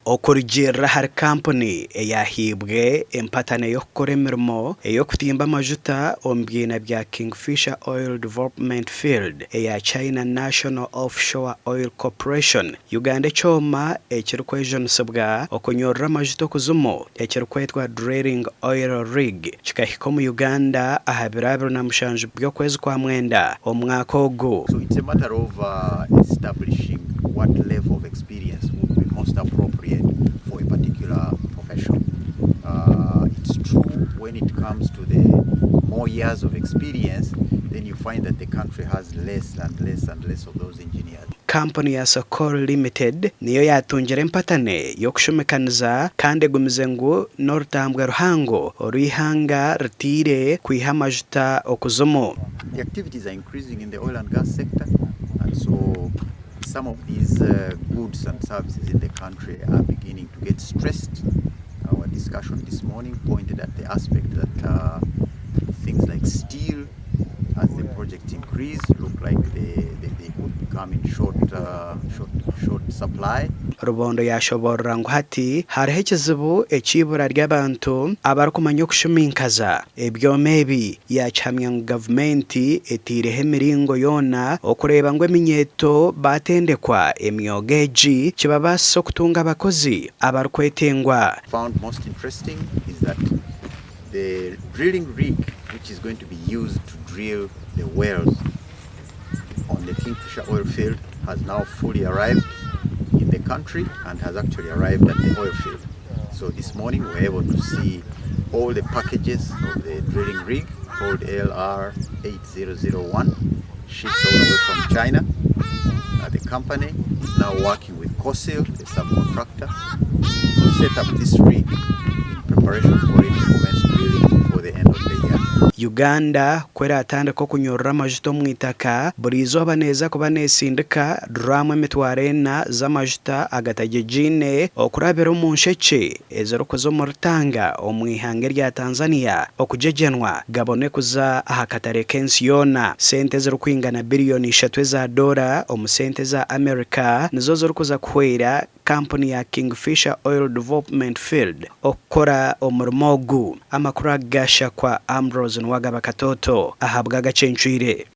Okurugiirira ahari kampuni eyahaibwe empatane y'okukora emirimo ey'okutimba amajuta omu biina bya Kingfisher Oil Development Field eya China National Offshore Oil Corporation, Uganda ekyoma ekirikwejunisibwa okunyorora amajuta okuzimu ekirikwetwa Drilling Oil Rig kikahika omu Uganda aha biro 27 by'okwezi kwa Mwenda omwaka ogu. So it's a matter of establishing what level of experience would be most appropriate for a particular profession. It's true when it comes to the more years of experience, then you find that the country has less and less and less of those engineers. Kampuni ya Sokol Limited niyo yaatungire empatane y'okushumikaniza kandi egumize ngu n'orutambwe ruhango oru eihanga riteire kwiha amajuta okuzimu. The activities are increasing in the oil and gas sector and so some of these goods and services in the country are beginning to get stressed. Our discussion this morning pointed at the aspect that things like steel, as the projects increase, look like they, they, they could become in short, short, short supply. Rubondo yaashoboorora ngu hati hariho ekizibu eky'eibura ry'abantu abarikumanya okushuminkaza ebyoma ebi. Yaakihamya ngu gavumenti etaireho emiringo yoona okureeba ngu eminyeeto baatendekwa emyoga egi kibabaasise okutunga abakozi abarikwetengwa. Found most interesting is that the drilling rig which is going to be used to drill the wells on the Kingfisher oil field has now fully arrived in the country and has actually arrived at the oil field. So this morning we were able to see all the packages of the drilling rig called LR8001 shipped all the way from China. The company is now working with COSIL, the subcontractor, to set up this rig in preparation for it to commence drilling before the end of the year. Uganda ku eratandika okunyorora amajuta omu itaka, buri izooba neeza kuba neesindika duraamu 4,000 z'amajuta agatagyegiine okurabira omu nshekye ezirikuza omu Rutanga omu ihanga erya Tanzania okugyegyenwa gabone kuza aha katare k'ensi yoona. Sente ezirikwingana biriyoni ishatu eza doora omu sente za America nizo zirikuza kuhwera kampuni ya Kingfisher Oil Development Field okukora omurimo ogu. Amakuru aga Shakwa Ambrose Nuwagaba Katoto ahabw'Agacencwire.